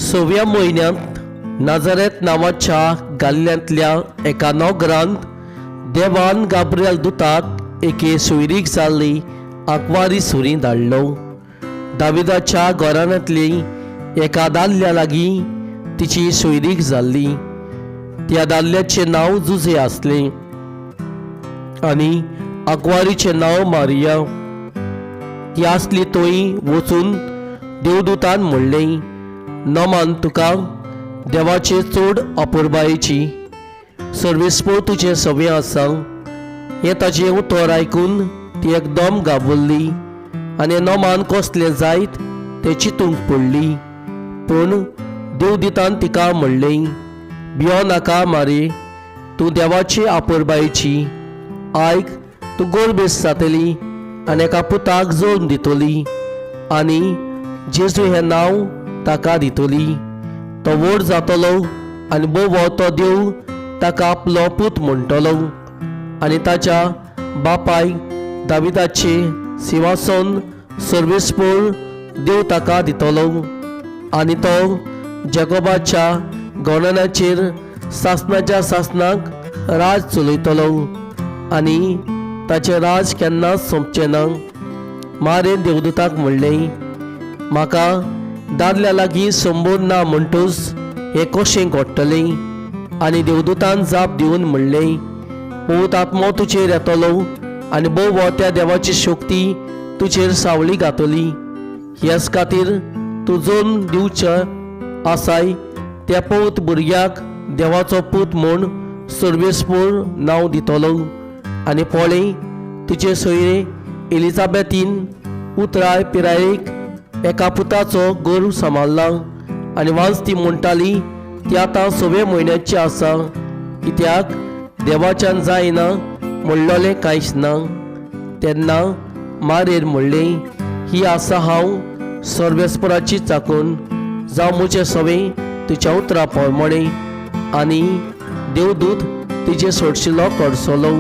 सव्या म्हयन्यांत नाझारेथ नांवाच्या गाल्ल्यांतल्या एका नगरांत देवान गाब्रियल दुताक एके सोयरीक जाल्ली आंकवारी सुरी धाडलो. दाविदाच्या घराण्यांतली एका दादल्या लागीं तिची सोयरीक जाल्ली. त्या दादल्याचें नांव जुझे आसलें आनी आंकवारीचें नांव मारिया. ती आसली थंय वचून देवदूतान म्हणलें, नमान तुका, देवाचे चड अपुरबायेची, सर्वेस्पोर तुजें सवें आसा. हें ताजें उतर आयकून ती एकदम घाबरली आनी नमान कसलें जायत तें चिंतूंक पडली. पूण देवदूतान तिका म्हणलें, भियो नाका मारे, तूं देवाचे अपुरबायेची. आयक, तूं गर्भेस्त जातली आनी एका पुताक जल्म दितली आनी जेजू हें नांव ताका दितली. तो व्हड जातलो आनी भोव तो देव ताका आपलो पूत म्हणटलो आनी ताच्या बापायक दाविदाचे सिंवासन सर्वेस्पोर देव ताका दितलो आनी तो जॅकोबाच्या गणनाचेर सासणाच्या सासणाक राज चलयतलो आनी ताचें राज केन्नाच सोंपचें ना. मारेन देवदूताक म्हणलें, म्हाका दादल्या लागीं संबंद ना म्हणटूच हें कशें घडटलें? आनी देवदूतान जाप दिवन म्हणलें, पवित्र आत्मो तुजेर येतलो आनी भोव त्या देवाची शक्ती तुजेर सावळी घातली. ह्याच खातीर तूं जल्म दिवचें आसाय त्या पवित्र भुरग्याक देवाचो पूत म्हूण सर्वेस्पोर नांव दितलो. आनी पळय, तुजे सोयरे एलिझाबेथीन उतराय पिरायेक एका पुताचो गर्भ सांबाळ्ळा आनी वांझ ती म्हणटाली ती आतां सवे म्हयन्याची आसा, कित्याक देवाच्यान जायना म्हणलोलें कांयच ना. तेन्ना मारेर म्हणलें, ही आसा हांव सर्वेस्पराची चाकून, जावं म्हजें सवें तुज्या उतरा प्रमाणें. आनी देवदूत तिजे सोडशिलो कडसलो.